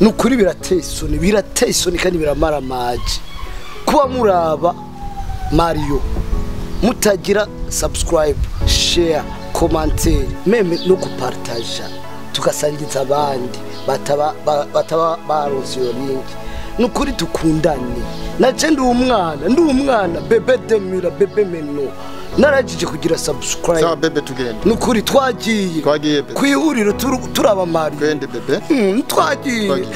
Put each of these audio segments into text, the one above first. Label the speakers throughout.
Speaker 1: Nukuri birateye isoni, birateye isoni kandi biramaramaje. Kuba muraba Mario mutagira subscribe, share, commenter, même no gupartager tugasangiza abandi bataba baronse iyo link. Nukuri dukundane. Naje ndi umwana bebe demira bebe meno. Narajije kugira subscribe.
Speaker 2: Sawa bebe tugende.
Speaker 1: Nukuri twagiye.
Speaker 2: Twagiye bebe.
Speaker 1: Kwihuriro turaba Mario.
Speaker 2: Twende bebe.
Speaker 1: Twagiye.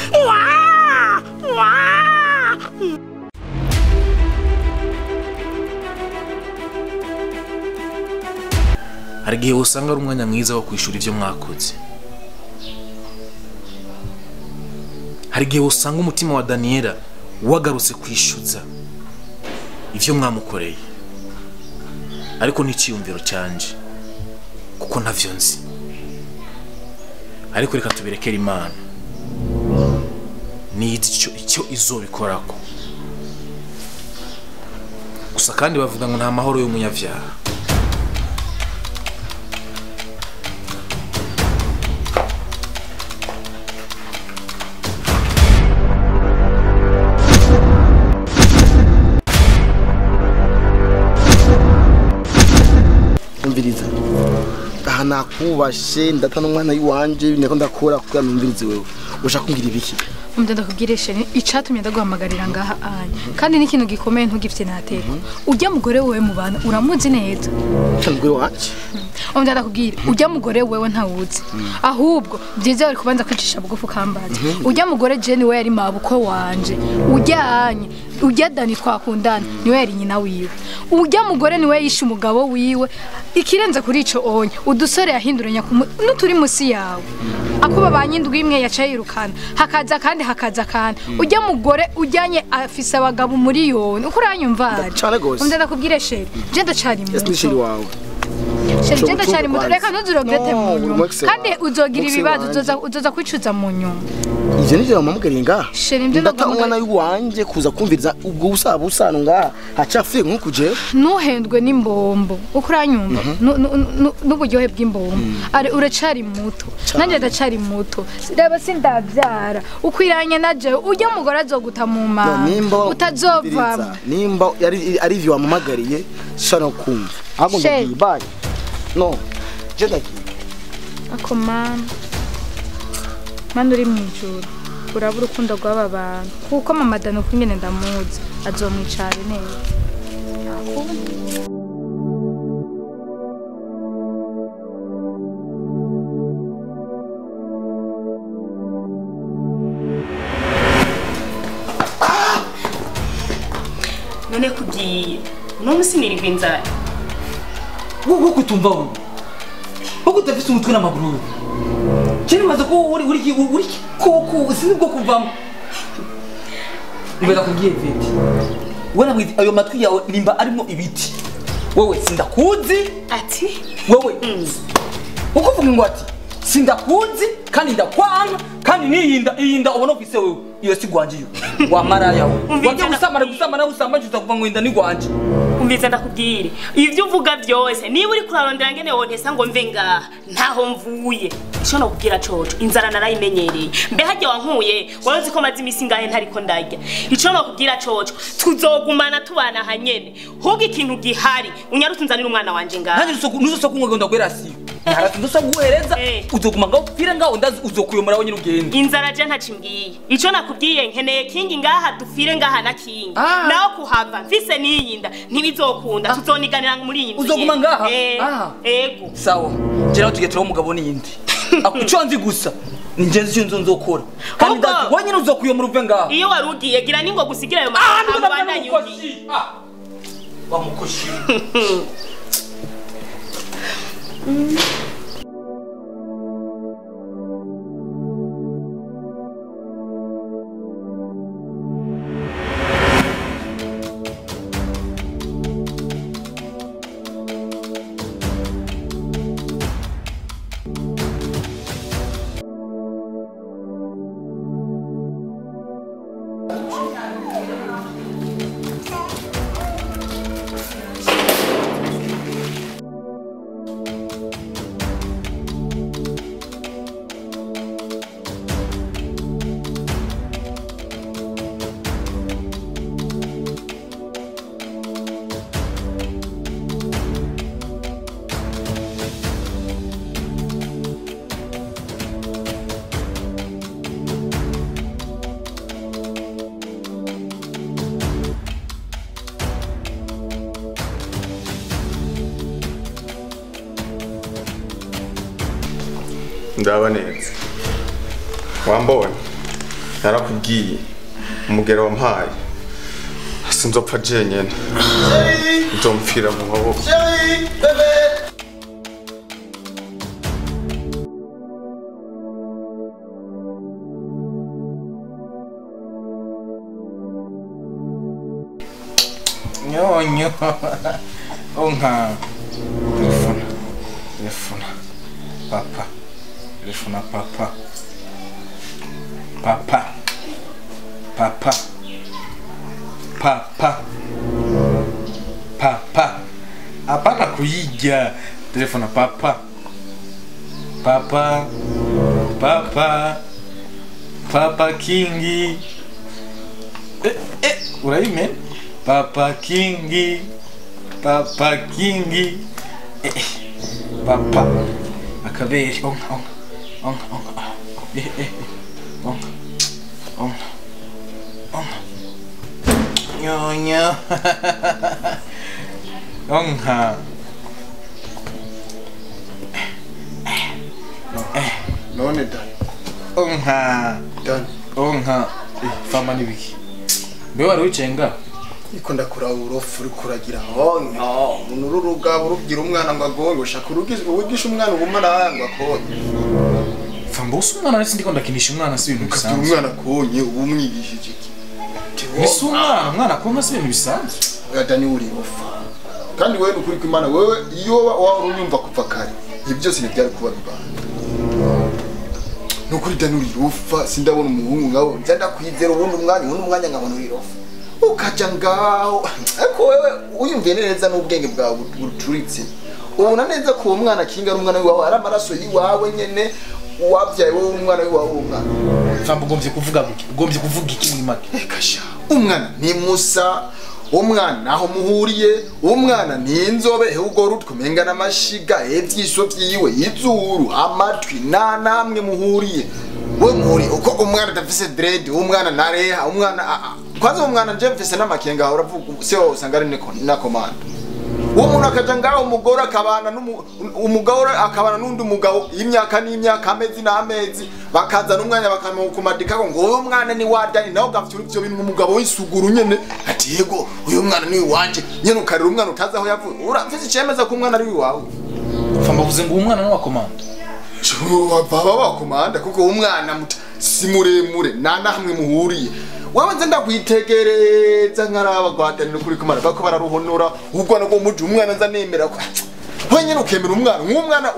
Speaker 3: Hari igihe usanga ari umwanya mwiza wo kwishura ivyo mwakoze. Hari igihe usanga umutima wa Daniela wagarutse kwishuza ivyo mwamukoreye. Ariko ni iciyumviro cyanje kuko ntavyo nzi. Ariko reka tubirekere Imana. Ni icyo izobikorako. Gusa kandi bavuga ngo nta mahoro y'umunyavyaha.
Speaker 2: Umviriza aha nakubashe ndata n'umwana yiwanje niko ndakora kugira numvirize wewe ushaka kumbwira ibiki?
Speaker 4: Umva ndakubwira sheri icatumye ndaguhamagarira ngaha anya kandi n'ikintu gikomeye ntugifite nateka. Ujya mugore wewe mu bana uramuzi neza.
Speaker 2: Mugore wanje
Speaker 4: Umva ndakubwira ujya mugore wewe ntawuzi. Ahubwo byiza bari kubanza kwicisha bugufu kambaza. Ujya mugore Jenny we yari mabuko wanje. Ujyanye ujya Dani twakundana niwe yari nyina wiwe. Ujya mugore niwe yishe umugabo wiwe. Ikirenze kuri ico onye udusore yahinduranya n'uturi musi yawe. Akuba banyindwi imwe yacaye yirukana hakaza kandi hakaza kandi ujya mugore ujyanye afise abagabo miliyoni uko uranyumva. Umva ndakubwira sheri je ndacari muto.
Speaker 2: Sheri wawe
Speaker 4: Sheri je ndacari muto reka ntuzurogrete mu nyuma kandi uzogira ibibazo uzoza kwicuza mu nyuma.
Speaker 2: Ivyo nivyo bamamugariye ngaha.
Speaker 4: Sheri mvyo
Speaker 2: ndata umwana wanje kuza kumviriza ubwo usaba usano ngaha hacafuye nkuko je
Speaker 4: ntuhendwe n'imbombo uko uranyumva n'uburyohe bw'imbombo ari uracari muto nanje ndacari muto reba sindavyara ukwiranye naje ujya mugore azoguta mu mama utazova
Speaker 2: nimba ari ivyo wamamagariye shano kumva ahubwo ndagiye bye no je ndagiye
Speaker 4: ako mama Mana uri mwijuru uraba urukundo rw'aba bantu kuko mama Dani uko nyene ndamuzi azomwicara neza.
Speaker 5: None kugiye uno musi nirirwa inzara.
Speaker 6: Wowe kutumva wowe utafise umutwe n'amaguru. Chini maze ko uri koko sinzi bwo kuvamo. Nibeza kubwiye viti. Wewe namwizi ayo matwi yawe nimba arimo ibiti. Wewe sindakuzi
Speaker 5: ati
Speaker 6: wewe uko ngo ati sindakuzi kandi ndakwanga kandi niyinda iyinda ubona ufise wewe iyo sigwanje iyo wa maraya wewe. Waje gusamara gusamara gusambanje utakuva ngo inda nigwanje.
Speaker 5: Umviza ndakubwire ivyo uvuga byose niba uri kurarondera ngene wontesa ngo mve ngaha ntaho mvuye. Ico no kubwira coco inzara narayimenyereye mbe hajya wankuye waruzi ko mazi imisi ngahe ntariko ndarya. Ico no kubwira coco tuzogumana tubana hanyene huga ikintu gihari unyarutse nzanira umwana wanje ngaha.
Speaker 6: Nanjye nuzo kunwe ngo ndakwera siyo naratunze guhereza uzoguma ngaho upfire ngaho ndazi uzokuyomora wenyine ugende.
Speaker 5: Inzara je ntacimbwiye ico nakubwiye nkeneye kingi ngaha dufire ngaha na kingi naho kuhava mfise niyinda ntibizokunda tuzoniganira muri iyi nzu.
Speaker 6: Uzoguma ngaha
Speaker 5: ego
Speaker 6: sawa je naho tugiye umugabo niyindi akuco nzi gusa ni ngenzi cyo nzokora kandi ndazi wenyine uzokuyomora uve ngaha.
Speaker 5: Iyo warugiye gira ningo gusigira ayo magambo bandanye ugiye
Speaker 6: wa mukoshi.
Speaker 7: Ndaba neza. Wambonye. Narakubwiye. Umugero wampaye. Sinzopfa jenyene. Nzompfira mu maboko.
Speaker 2: Chérie, bébé.
Speaker 3: Nyonyo. Onka. Telefona. Telefona. Papa. Telefona papa. Papa. Papa. Papa. Papa. Hapana kuiga. Telefona papa. Papa. Papa. Papa Kingi. Urayime? Papa Kingi. Papa Kingi. Papa. Akabere. Onka onka. Onka onka. Onka. Onka. Onka. Nyonya. Onka.
Speaker 2: None done.
Speaker 3: Onka.
Speaker 2: Done.
Speaker 3: Onka. Fama nibiki. Mbe wari wicenga?
Speaker 2: Iko ndakura uburofu uri kuragira onka. Umuntu ururugabo urubwira umwana ngo agonge ushaka urugisha umwana ubumara ngo akonye.
Speaker 3: Famba usa umwana nasi ndiko ndakinisha umwana si ibintu bisanzwe.
Speaker 2: Umwana akonye ubu umwigishije iki?
Speaker 3: Ese umwana umwana akonka si ibintu bisanzwe.
Speaker 2: Oya Dani uri ubufu. Kandi wewe nukuri kw'Imana wewe iyo waba unyumva kuva kare ibi byose ntibyari kuba bibaye. Nukuri Dani uri urufa sindabona umuhungu ngaho nza ndakwizera ubundi umwanya nkabona uri urufa. Ukaja ngaho ariko wewe uyumviye neza n'ubwenge bwawe buturitse. Ubona neza ko uwo mwana kinga ari umwana wawe ari amaraso yiwawe nyene wabyaye wowe umwana wawe umwana.
Speaker 3: Famba ugombye kuvuga guki? Ugombye kuvuga iki muri make?
Speaker 2: Reka sha. Umwana ni Musa. Umwana aho muhuriye umwana ni inzobe ubwo rutwe menga n'amashiga evyiso vyiwe izuru amatwi na namwe muhuriye we muhuri uko umwana adafise dread umwana nareha umwana kwanza umwana nje mfise n'amakenga uravuga se wowe usanga ari na command uwo muntu akaja ngaho umugore akabana umugabo akabana n'undi mugabo imyaka n'imyaka amezi n'amezi bakaza n'umwanya bakamukumadika ngo uyu mwana ni wa Dani nawe gafite ivyo bintu umugabo w'isuguru nyene ati yego uyu mwana ni wanje nyene ukarira umwana utazi aho yavuye urafise icemeza ko umwana ari wawe.
Speaker 3: Famba uvuze ngo umwana ni wa komanda
Speaker 2: baba bakomanda kuko umwana si muremure nta na hamwe muhuriye. Wewe nze ndakwitegereza nkaraba kwa Dani nukuri kumara bako bararuhonora ubwo no muji umwana nza nemera ko wenyine ukemera umwana nk'umwana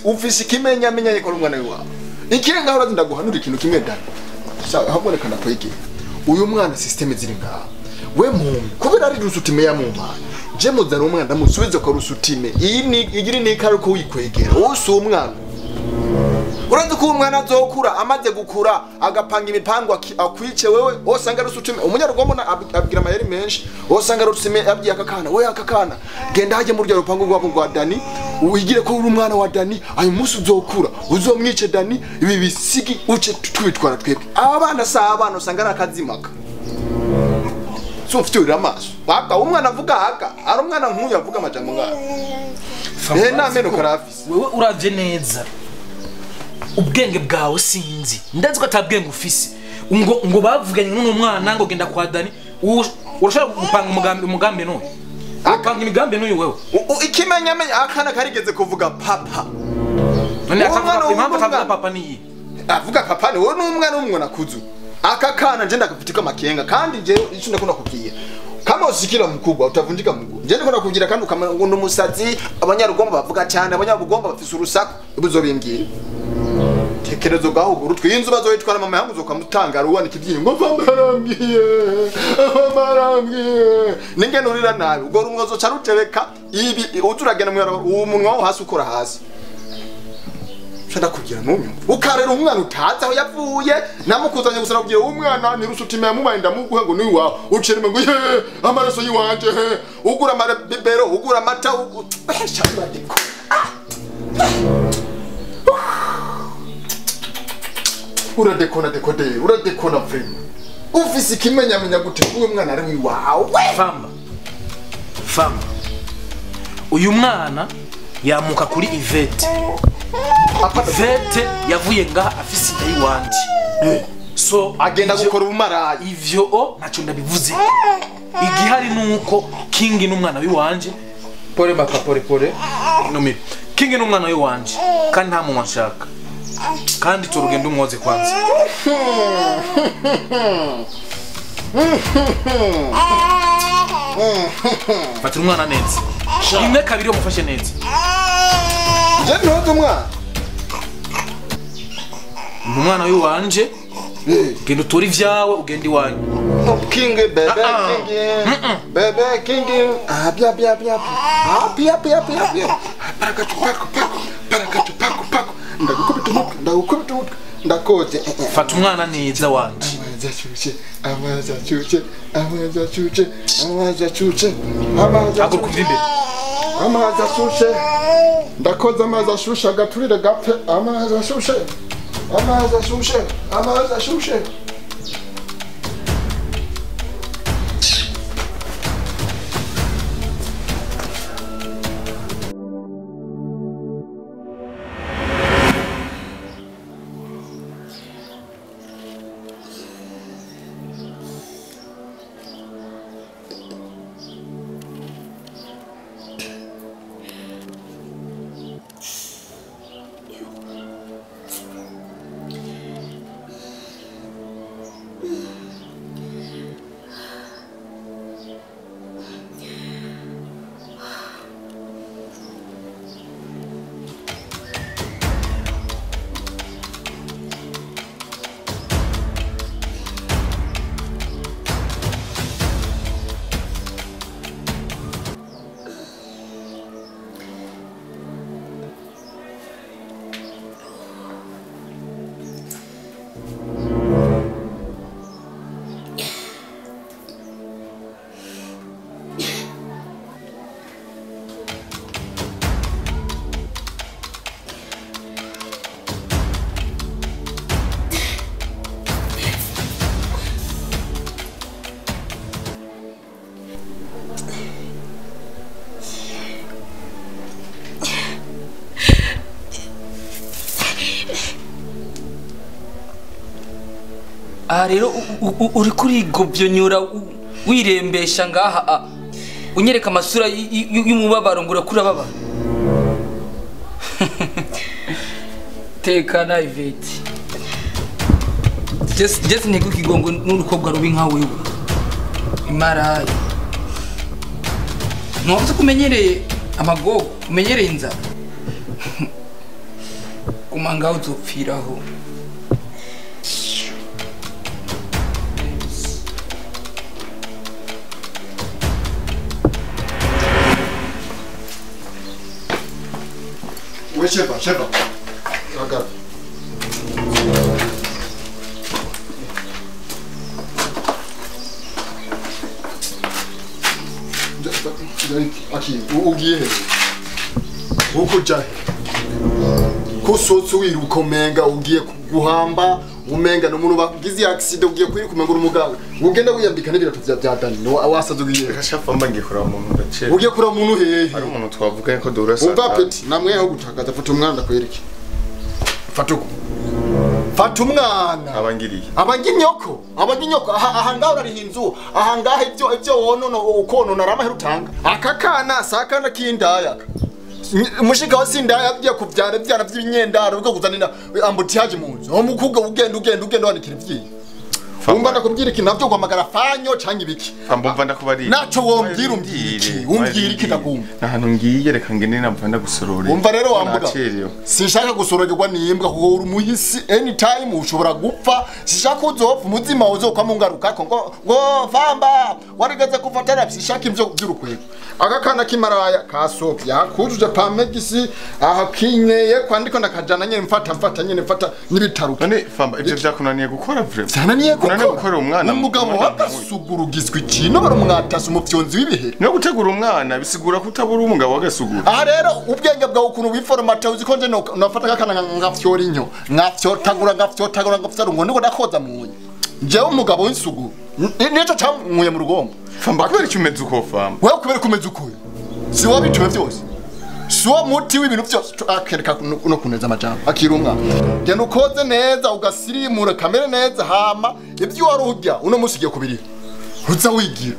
Speaker 2: ufise ikimenya menya yeko umwana wawe ikirenga urazi ndaguhanura ikintu kimwe Dani haboneka ndakwegera uyu mwana system ziri ngaho we mumwe kubera ari rusutime ya mumpa je muzana umwana ndamusubize kwa rusutime iyi ni igiri ni karuko wikwegera wose umwana urazi ko umwana azokura amaze gukura agapanga imipango akwice wewe osanga rusutime umunyarugombo abwira amayeri menshi osanga rusutime abwiye akakana we akakana genda haje mu ryo rupango rwabo rwa Dani wigire ko uri umwana wa Dani ayo munsi uzokura uzomwice Dani ibi bisigi uce twitwara twebwe abana sa abana usanga arakazimaka sufite amaso baka umwana avuga haka ari umwana nkuyu avuga amajambo ngaho na meno karafisi
Speaker 3: wewe uravye neza ubwenge bwawe sinzi ndazi ko atabwenge ufise ngo bavuganye n'uno mwana ngo genda kwa Dani urashobora gupanga umugambi n'uyu upanga imigambi n'uyu wewe
Speaker 2: ikimenya menya akana karigeze kuvuga papa
Speaker 3: none akavuga impamvu atavuga papa niyi
Speaker 2: avuga papa ni wowe n'umwana w'umwana kuzu aka kana nje ndakafitika makenga kandi nje ico ndakunda kubwira kama usikira mkubwa utavunjika mguu nje ndakunda kubwira kandi ukamenya n'umusazi abanyarugomba bavuga cyane abanyabugomba bafise urusaku ubuzobimbwira tekerezo gaho urutwe inzu bazoyitwara mama yangu uzokamutangara ubona ikibyingo ngo bamarambwiye bamarambwiye ninge nurira nabi ubwo rumwe uzoca rutebeka ibi uzuragenda mu umunwa wo hasi ukora hasi ndakubwira n'unyumva ukarera umwana utazi aho yavuye namukuzanye gusa nakubwira umwana ni rusutime yamubaye ndamuguha ngo ni wawe ucereme ngo ye amaraso yiwanje ugura amabibero ugura amata uradekona dekode uradekona vrema ufise ikimenya menya gute uyu mwana ari wawe.
Speaker 3: Famba uyu mwana yamuka kuri Yvette Vete yavuye ngaha afise inda yiwanje. So
Speaker 2: agenda gukora ubumaraya.
Speaker 3: Ivyo o ntacyo ndabivuze. Igihari nuko King n'umwana wiwanje. Pole baka pole pole. Numire. King n'umwana wiwanje kandi nta muntu nshaka. Kandi turugenda umwoze kwanza. Fatira umwana neza. Rimwe kabiri umufashe neza.
Speaker 2: Je ntoze umwana.
Speaker 3: Umwana wiwanje. Genda uture ivyawe ugenda iwanyu.
Speaker 2: King bebe king. Bebe king. Ah bia bia bia. Ah bia bia bia bia. Parakachu pako pako. Parakachu pako pako. Ndagukubita umutwe, ndagukubita umutwe. Ndakoze.
Speaker 3: Fata umwana neza wanje.
Speaker 2: Amazi ashushe, amazi ashushe, amazi ashushe, amazi ashushe, amazi ashushe. Amazi ashushe. Ndakoze amazi ashushe agaturire gapfe. Amazi ashushe. Amazi ashushe, amazi ashushe.
Speaker 6: Ah rero uri kuri gobyonyura wirembesha ngaha unyereka amasura y'umubabaro ngo urakura baba. Tekana Ivete. Just ntego kigongo n'urukobwa rubi nka wewe. Imaraye. Nwavuze kumenyereye amagogo, umenyereye inzara. Kumanga uzopfiraho.
Speaker 2: Oui, je sais pas. Regarde. Aki, ugiye he? Uko jahe? Ko wiruka umenga ugiye guhamba umenga n'umuntu bagize accident ugiye kwiruka umenga urumuganga. Ugenda wiyambika n'ibirato vya Dani. Wasaze ugiye.
Speaker 7: Gashafa mba ngiye kuraba umuntu ndacera.
Speaker 2: Ugiye kuraba umuntu hehe?
Speaker 7: Hari umuntu twavuganye ko duhura saa.
Speaker 2: Umva peti namwe aho gutakaza fata umwana ndakwereke. Fata uko. Fata umwana.
Speaker 7: Abangiriye.
Speaker 2: Abanginyoko. Abanginyoko aha ngaho urariha inzu. Aha ngaho ibyo wonona ukonona ramahera utanga. Aka kana sakana kindaya. Mushika wa sindaya agiye kuvyara ivyana vy'imyendaro ubwo kuzanira ambutiyaje mu nzu. Umukubwa ugenda wanikira ivyiye. Umva ndakubwira iki navyo guhamagara fanyo canke ibiki.
Speaker 7: Mbumva ndakubariye.
Speaker 2: Naco wombwira umbwira. Umbwira iki ndakumva.
Speaker 7: Nahantu ngiye reka ngene namva ndagusorore.
Speaker 2: Umva rero wambuga. Sinshaka gusororerwa n'imbwa kuko uri muhisi anytime ushobora gupfa. Sinshaka uzopfa umuzima uzokwa mu ngaruka ko ngo famba warigeze kufatana sinshaka ivyo by'urukwego. Aka kana kimaraya kasovya kujuje pamegisi aha kineye kwandiko ndakajana nyene mfata nyene mfata n'ibitaruka.
Speaker 7: None famba ivyo vyakunaniye gukora vraiment.
Speaker 2: Vyananiye
Speaker 7: gukora umwana
Speaker 2: umugabo wagasugurugizwa ikintu barumwatasa umufyonzi w'ibihe.
Speaker 7: No gutegura umwana bisigura kutabura umugabo wagasugura.
Speaker 2: Aha rero ubwenge bwawe ukuntu wiforomata uzi ko nje nafata akana ngafyora inyo ngafyotagura ngafyotagura ngo ndiko ndakoza munye. Jewe umugabo w'isugu nico camwuye mu rugombo.
Speaker 7: Famba kubera icyo umeze uko famba.
Speaker 2: Wewe kubera kumeze uko. Si wabituwe byose. Suwo muti w'ibintu byose akereka no kuneza amajambo akira umwana. Genda ukoze neza ugasirimura kamere neza hama ibyo wari urya uno munsi ugiye kubiriha. Uza wigira.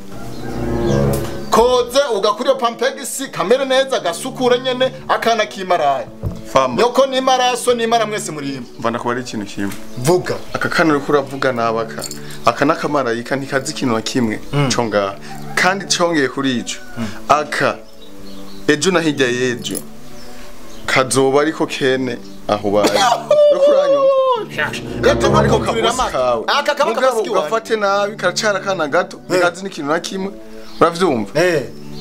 Speaker 2: Koze ugakuriyo pampegisi kamere neza gasukura nyene akana kimaraye.
Speaker 7: Famba.
Speaker 2: Yoko ni maraso ni mara mwese murimba.
Speaker 7: Mva ndakubara ikintu kimwe.
Speaker 2: Vuga.
Speaker 7: Aka kana uriko uravuga nabaka. Aka nakamarayika ntikazi ikintu na kimwe co ngaha. Kandi congeye kuri ico. Aka ejo na hirya y'ejo kazoba ariko kene aho baye. Uriko uranyumva?
Speaker 2: Gato
Speaker 7: Ariko kabosi kawe.
Speaker 2: Aka kaba
Speaker 7: Mugabo
Speaker 2: kabosi kiwanje.
Speaker 7: ugafate nabi karacara kana gato ntikazi n'ikintu na kimwe. Uravyumva?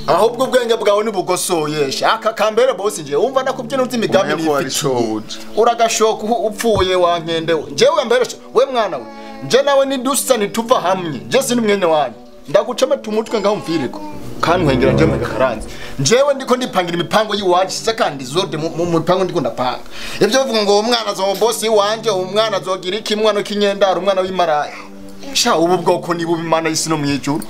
Speaker 2: Ahubwo ubwenge bwawe nibugosoyesha. Aka kambere bosi nje umva nakubyina uzi imigambi
Speaker 7: Umenye ko wari
Speaker 2: nifitiye.
Speaker 7: shobuja.
Speaker 2: Uragashoka upfuye wankende we. Jewe mbere we mwana we. Nje nawe nidusa nituva hamwe. Je sindi mwene wanyu. Ndagucome tumutwe ngaho mfiriko. Kantwengera nje mega karanze. Njewe ndiko ndipangira imipango yiwanje se kandi zode mu mipango ndiko ndapanga. Ivyo bivuga ngo umwana azoba bosi yiwanje, umwana azogira iki, umwana w'ikinyendaro, umwana w'imaraya. Sha ubu bwoko ni bubi Imana y'isi no mwijuru.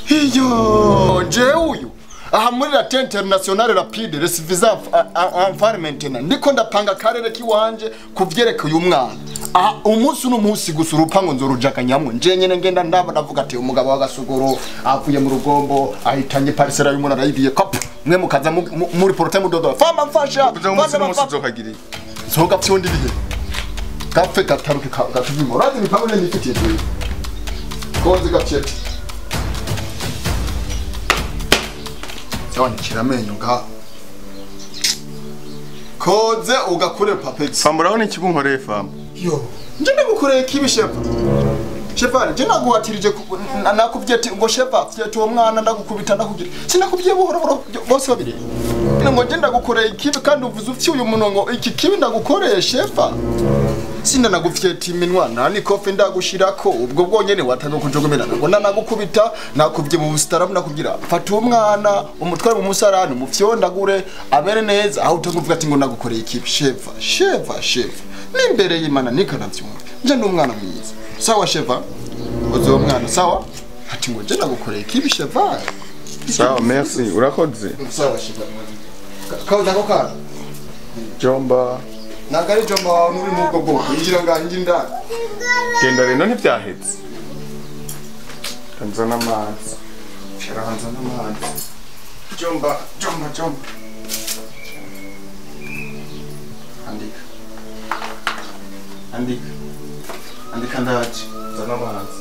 Speaker 2: Iyo njewe uyu aha muri la internationale rapide recevisa environment ndiko ndapanga karere kiwanje kuvyereka uyu mwana. Aha umunsi n'umunsi gusa urupango nzorujakanyamwe nje nyene ngenda ndaba ndavuga ati umugabo w'agasuguru avuye mu rugombo ahitanye parcela y'umuntu arayibiye kop mwe mukaza muri porte mudodo fama mfasha
Speaker 7: Kugira ngo umunsi n'umunsi
Speaker 2: fama
Speaker 7: uzokagira iki?
Speaker 2: zoga fyundi bihe gapfe gataruke gatuvimo urazi imipango nyene nifitiye jewe koze gafyete Sawanikira amenyo nga koze ugakure papex.
Speaker 7: Famba urabona ikibi unkoreye famba.
Speaker 2: Yo nje ndagukoreye kibi shefa. Shefa nje naguhatirije nakuvye ati ngo shefa fyete uwo mwana ndagukubita ndakugira. Sinakuvye buhoro buhoro bose babiri. Ngo nje ndagukoreye ikibi kandi uvuze ufye uyu muntu ngo iki kibi ndagukoreye shefa. Sinda nagufyeta iminwa nani kofi ndagushirako ubwo bwonyene watanga kujogomera ngo nanagukubita nakuvye mu busitaramu nakugira fata umwana umutware mu musarani umufyondagure abere neza aho utakuvuga ati ngo nagukoreye ikibi shefa shefa shefa nimbere y'Imana nikanavyumva nje ndi umwana mwiza sawa shefa uzo mwana sawa ati ngo nje nagukoreye ikibi shefa
Speaker 7: Sawa merci urakoze.
Speaker 2: sawa shefa kaza ko kana
Speaker 7: Jomba.
Speaker 2: nagari jomba wawe nuri mu bwo bwoko injira ngaha injira indani
Speaker 7: Genda rero ntivyahetse. Nzana amazi. Nzana amazi. Jomba, jomba, jomba. Andika. Andika. Andika ndaje. Nzana amazi.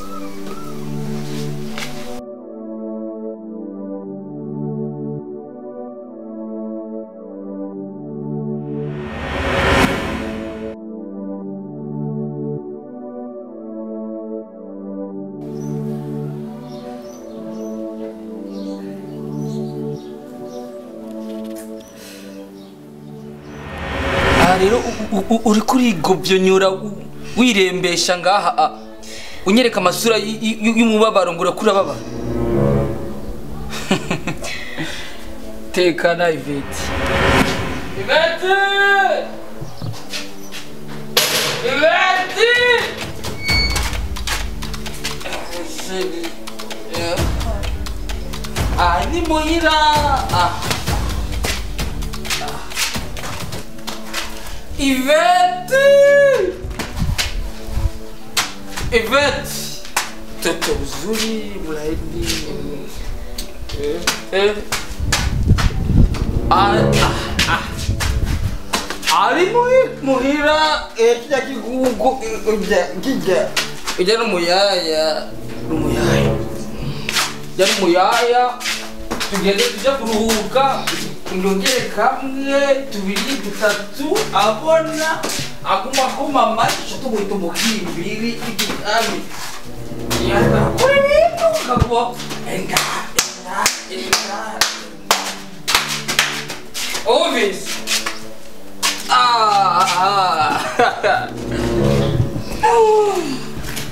Speaker 6: Rero uri kuri gobyonyora wirembesha ngaha unyereka amasura y'umubabaro ngo urakura baba. Tekana Ivete. Ivete! Ivete! Ah, ni muhira. Ah. Ivete! Ivete! Mtoto mzuri, mlaini. Ali muhira kijya kigugu kijya ujya n'umuyaya n'umuyaya ujya n'umuyaya tugende tujya kuruhuka ndongere kamwe tubiri dutatu abona aguma kuma amashyi tumuhita umuhimbiri igitami kuri bintu kavuga enga enga enga Ovis.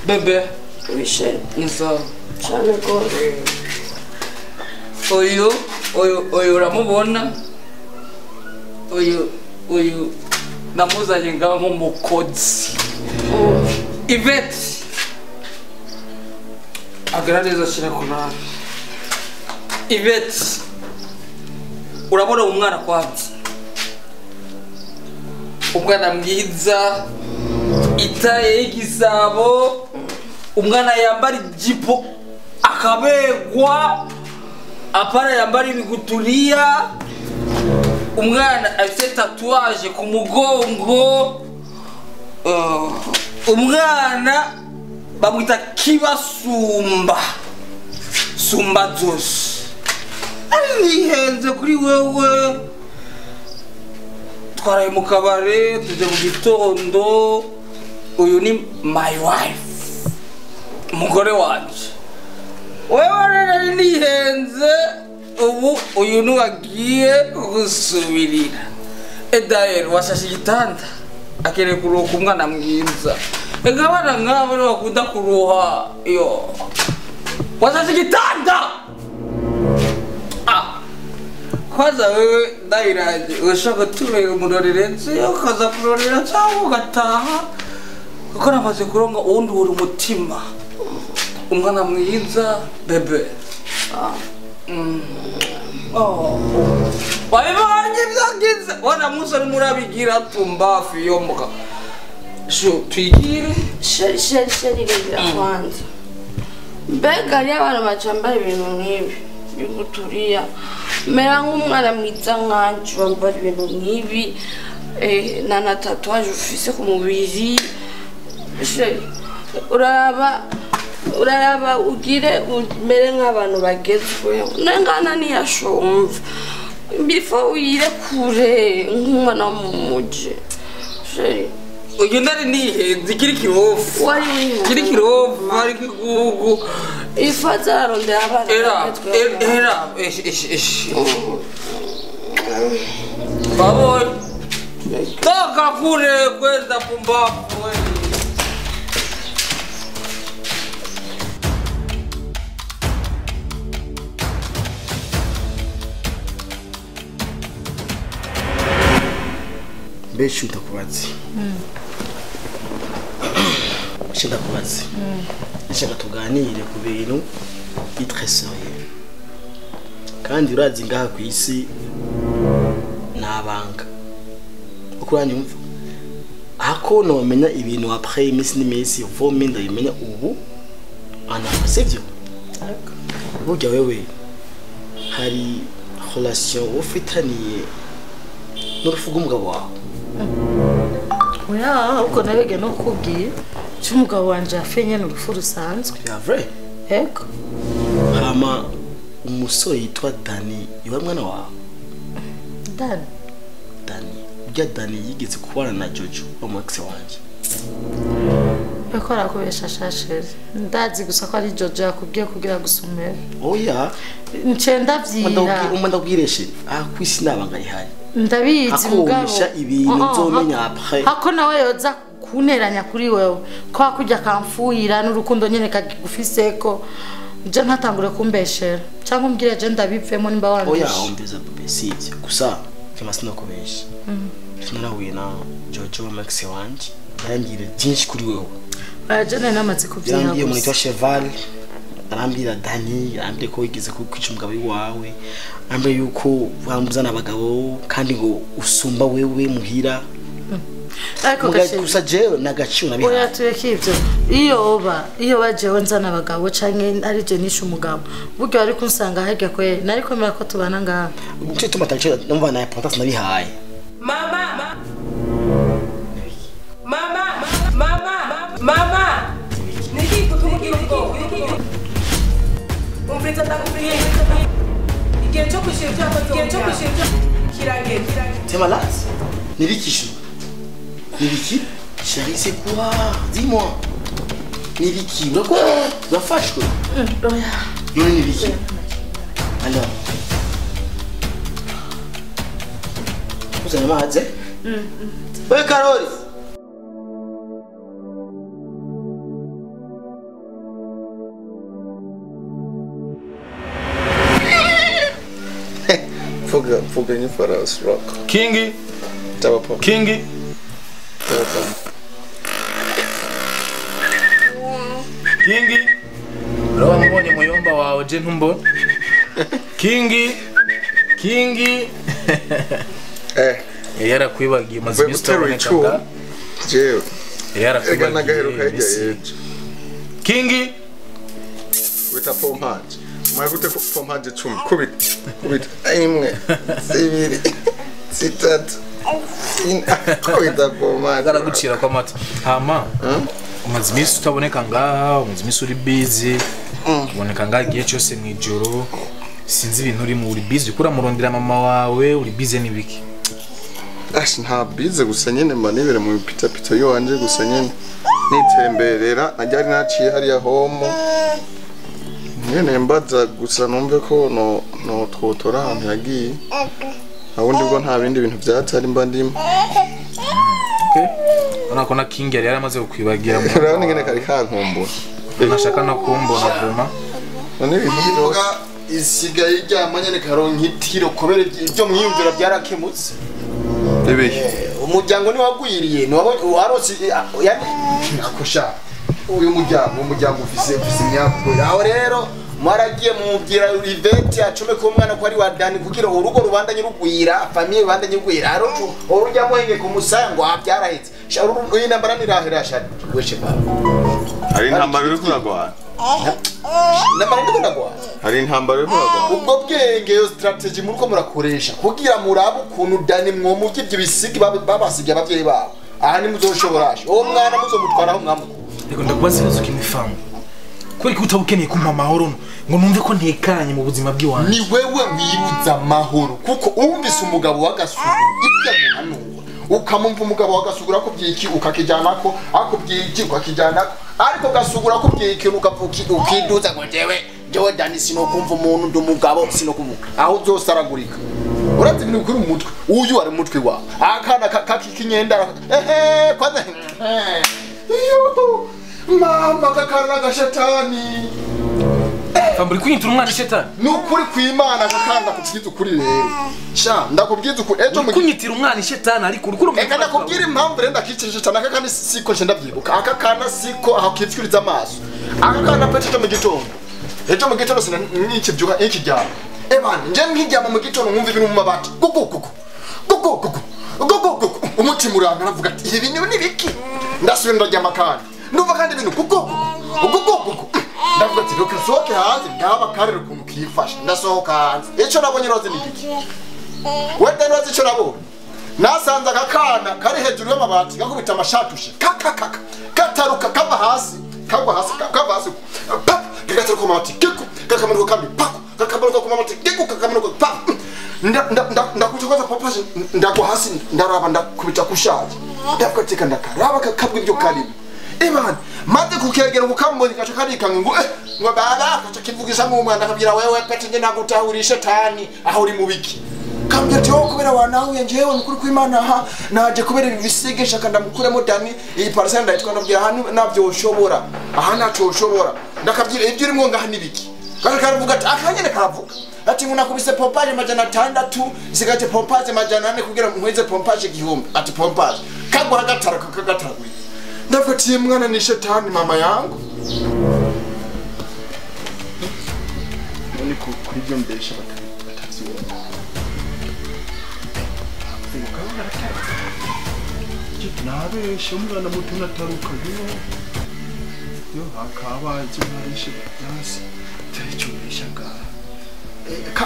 Speaker 6: Bebe.
Speaker 8: Wishe.
Speaker 6: Ni sawa.
Speaker 8: Cyane rwose.
Speaker 6: Uyu uyu uramubona? Uyu namuzanye ngaho nk'umukozi. Ivete. Agaragaza ashyira ku ruhande. Ivete. Urabona umwana kwanza. Umwana mwiza itaye y'igisabo, umwana yambara ijipo akabegwa, apara yambara ibiguturiya, umwana afite tatouage ku mugongo, umwana bamwita Kibasumba sumba zose. Ari nihenze kuri wewe. Twaraye mu kabare tuje mu gitondo. Uyu ni my wife, umugore wanje. Wewe rero nihenze ubu uyu ni wagiye gusubirira. Edael washashe igitanda akereye kuruhuka umwana mwiza. Ega abana nk'abo nibo bakunda kuruha. Iyo washashe igitanda. Kwanza wewe ndayiraje ushaka turera umuroreretse ukaza kurorera cyangwa ugataha, kuko namaze kuronga uwundi uri umutima. Umwana mwiza bebe. Wabibonye byagize wana musore murabigira tumbafu yomuka. Sho twigire
Speaker 8: Sheri sheri sheri rindira kwanza. Mbega hariyo abantu bacambara ibintu nk'ibi biguturiya. Mera nk'umwana mwiza nkanje wambara ibintu nk'ibi, na tatouage ufise ku mubiri. Sheri uraraba ugire umere nk'abantu bagezweho. Nengana ntiyashumva. Before uyirekure nk'umwana wo mu muji. Sheri
Speaker 6: uyu nari nihenze kiri kirofu.
Speaker 8: Wari wihenze.
Speaker 6: Kiri kirofu ari kigugu.
Speaker 8: Ifaza arondera abana
Speaker 6: Era
Speaker 8: bagezweho.
Speaker 6: era esh esh esh. Babo toka kule kwenda pumbafu wewe.
Speaker 9: Mbeshu ndakubaze. Ndakubaze. Nshaka tuganire ku bintu très sérieux. Kandi urazi ngaha ku isi nabanga. Uko uranyumva? Ako nomenya ibintu après iminsi n'imisi vome ndabimenya ubu ana sivyo? Burya wewe hari relation ufitaniye n'urufu rw'umugabo wawe?
Speaker 10: Oya, uko nabege no kubwiye cy'umugabo wanje afenye n'urufu rusanzwe.
Speaker 9: Ya vrai?
Speaker 10: Yego.
Speaker 9: Hama umusore yitwa Dani, iwe mwana wawe?
Speaker 10: Dani.
Speaker 9: Dani. Urya Dani yigeze kubana na Jojo wa ex wanje.
Speaker 10: Bakora kubesha shasheri. Ndazi gusa ko ari Jojo yakubwiye kugira gusumera.
Speaker 9: Oya.
Speaker 10: Nce ndavyira.
Speaker 9: Umva ndabwireshe. Ah kwisi nabanga rihari.
Speaker 10: Ndabizi mugabo.
Speaker 9: Akomisha ibintu nzomenya après.
Speaker 10: Hako nawe yoza kuneranya kuri wewe. Ko akujya kamfuhira n'urukundo nyene kagufiseko. Je ntatangure kumbeshera. Cyangwa umbwire je ndabivemo nimba wandusha.
Speaker 9: Oya umbiza bebe sivyo. Gusa kama sinakubesha. Narahuye na Jojo wa Max wanje. Yarambwira byinshi kuri wewe.
Speaker 10: Oya je nari namaze kuvyina.
Speaker 9: Yarambwiye umuntu witwa Cheval. Arambwira Dani, arambwira ko wigeze kwica umugabo wawe. Arambwira yuko wambuzana abagabo kandi ngo usumba wewe muhira.
Speaker 10: Ariko
Speaker 9: gusa jewe nagaciro nabihaye.
Speaker 10: Oya tureke ivyo. Iyo bajewe nzana abagabo canke ari je nisha umugabo. Buryo ari kunsanga harya kwe nari komera ko tubana ngaha.
Speaker 9: Nico gituma atagaciro numva na importance nabihaye.
Speaker 11: Mama Mama Mama Mama Niki kutumubwira ubwo umviriza ndakubwiye igihe cyo kwishyura ibyo kirageze.
Speaker 9: T'es malade? Nibiki chou? Nibiki? Chérie, c'est quoi? Dis-moi. Nibiki, quoi? Urafashwe?
Speaker 10: Oya.
Speaker 9: None nibiki? Alors. Uzana amazi? We Karoli.
Speaker 7: Mvuga nk'ifarasi rock.
Speaker 3: Kingi.
Speaker 7: Tabapapa.
Speaker 3: Kingi.
Speaker 7: Tabapapa.
Speaker 3: Kingi. Uraba mbonye muyomba wawe je ntumbona. Kingi. Kingi. Yari yarakwibagiye maze
Speaker 7: Mvuye
Speaker 3: iminsi
Speaker 7: guterura
Speaker 3: utaboneka
Speaker 7: icuma
Speaker 3: nga.
Speaker 7: Jewe
Speaker 3: Yari
Speaker 7: ega nagaheruka
Speaker 3: yarakwibagiye
Speaker 7: hirya
Speaker 3: iminsi.
Speaker 7: y'ejo.
Speaker 3: Kingi
Speaker 7: Wita pompaje. Mwaye gute pompaje 10 kubita kubita imwe zibiri zitatu ine kubita pompaje.
Speaker 3: Aragucira kwa mata. Hama umaze iminsi utaboneka ngaha, umaze iminsi uri busy. Uboneka ngaha igihe cyose mu ijoro. Sinzi ibintu urimo, uri busy uriko uramurondera mama wawe, uri busy n'ibiki?
Speaker 7: Ash nta bize gusa nyene mba nibere mu pitapita yiwanje gusa nyene nitemberera najyari naciye hariya homo nyene mbaza gusa numve ko no twotora ahantu yagiye abundi bwo nta bindi bintu vyatari mba ndimo.
Speaker 3: Okay. Urabona ko na King yari yaramaze kukwibagira.
Speaker 7: Urabona ingene kari kankumbura.
Speaker 3: Nashaka no kumbona vuma.
Speaker 7: None ibintu
Speaker 2: Imbwa isigaye iryama nyene karonka itiro kubera ibyo mwiyumvira byarakemutse.
Speaker 7: Ibihe
Speaker 2: Umuryango niwagwiriye niwarose yani akosha uyu muryango ufise imyako aho rero mwaragiye mubwira Ivete acome ko umwana ko ari wa Dani kugira urugo rubandanye rugwira famille rubandanye rugwira arocu urujya muhenge ku musango abyarahetse uyu nambara nirahera shari weshe baba
Speaker 7: hari intambara uri kuragwana.
Speaker 2: Nambara ndiko ndagwana.
Speaker 7: Hari intambara uri kuragwana.
Speaker 2: Ubwo bwenge yo strategy muriko murakoresha kugira murabe ukuntu Dani mwomuvye ibyo bisigi babasigiye abavyeyi babo aha ni muzoshobora uwo mwana muzomutwara aho mwamukura.
Speaker 3: Reka ndakubaza ibibazo kimwe famu. Kubera ko utabukeneye kumpa amahoro ngo numve ko ntekanye mu buzima bw'iwanjye.
Speaker 2: Ni wewe wibuza amahoro kuko umvise umugabo w'agasuguru ibyo aguhanura ukamumva umugabo w'agasuguru akubwiye iki ukakijyanako akubwiye iki ukakijyanako ariko gasugura akubwiye ikintu ukiduza ngo jewe Dani sinokumva umuntu ndi umugabo sinokumva aho uzosaragurika. Urazi ibintu bikuri mu mutwe uyu ari mutwe wawe akana kakikinyenda ehe kwanza mama kakana gashetani.
Speaker 3: Famburi kwintura umwana shetani.
Speaker 2: Nukuri kwimana kakanda kubwiza ukuri rero. Sha ndakubwiza ukuri ejo
Speaker 3: mu kunyitira umwana shetani ariko urikuru.
Speaker 2: Eka ndakubwira impamvu rero ndakicisha cyane aka kana siko nje ndavyibuka aka kana siko aho kitwiriza amaso aka kana pete mu gitondo ejo mu gitondo sina nikivyuka ikiryama ebana nje nkiryama mu gitondo nkumva ibintu mu mabati gugu gugu gugu gugu gugu gugu umutima uranga navuga ati ibi ni biki ndasubira ndaryama kandi ndumva kandi ibintu gugu gugu gugu ndavuga ati reka nsohoke hanze ndaba karere ukuntu kifasha ndasohoka hanze icyo nabonye roze ni iki wenda roze icyo nabonye nasanze akakana kari hejuru y'amabati gakubita amashatushe kakakaka kataruka kava hasi kagwa hasi kava hasi pap kagataruka ku mabati kiku kakamanuka kandi paku kakamanuka ku mabati kiku kakamanuka pap ndakuta kwanza papaje ndagwa hasi ndaraba ndakubita kushaje ndavuga ati ndakaraba kakabwa ibyo karimo Iman maze kukegera ukambonye kacho karikanga ngo ngo baba kacho kivugisha nk'umwana akabwira wewe pete nge nagutahurisha tani aho uri mubiki kambye ati wo kubera wanahuye njewe nukuri kw'Imana aha naje kubera ibi bisige shaka ndamukuremo Dani iyi parcelle ndayitwa ndabwira hano navyo ushobora aha naco ushobora ndakabwira ibyo urimo ngaha nibiki kacho karavuga ati akanyene karavuga ati ngo nakubise pompage 600 sigaje pompage 400 kugira nkweze pompage 1000 ati pompage kagwa gatara kagataraguye ndafatiye mwana ni shetani mama yangu none kuri byo mbesha batavyibona nabesha umwana muto nataruka yo hakabaye icyo narishe byanse cyo mbesha ngaha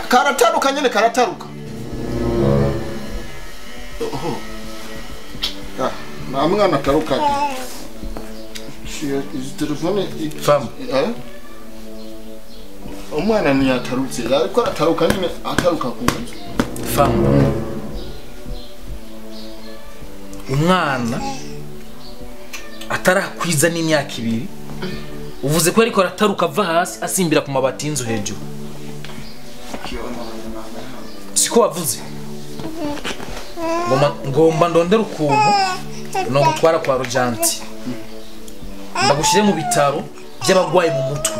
Speaker 2: karataruka nyene karataruka oho ah na mwana ataruka telefone
Speaker 3: fam
Speaker 2: umwana ni yatarutse ariko ataruka nyine ataruka ku nzu
Speaker 3: fam umwana atarakwiza n'imyaka 2 uvuze ko ariko arataruka ava hasi asimbira ku mabati y'inzu hejuru siko wavuze ngomba ndondera ukuntu no gutwara kwa Rojanti ndagushire mu bitaro by'abagwaye mu mutwe.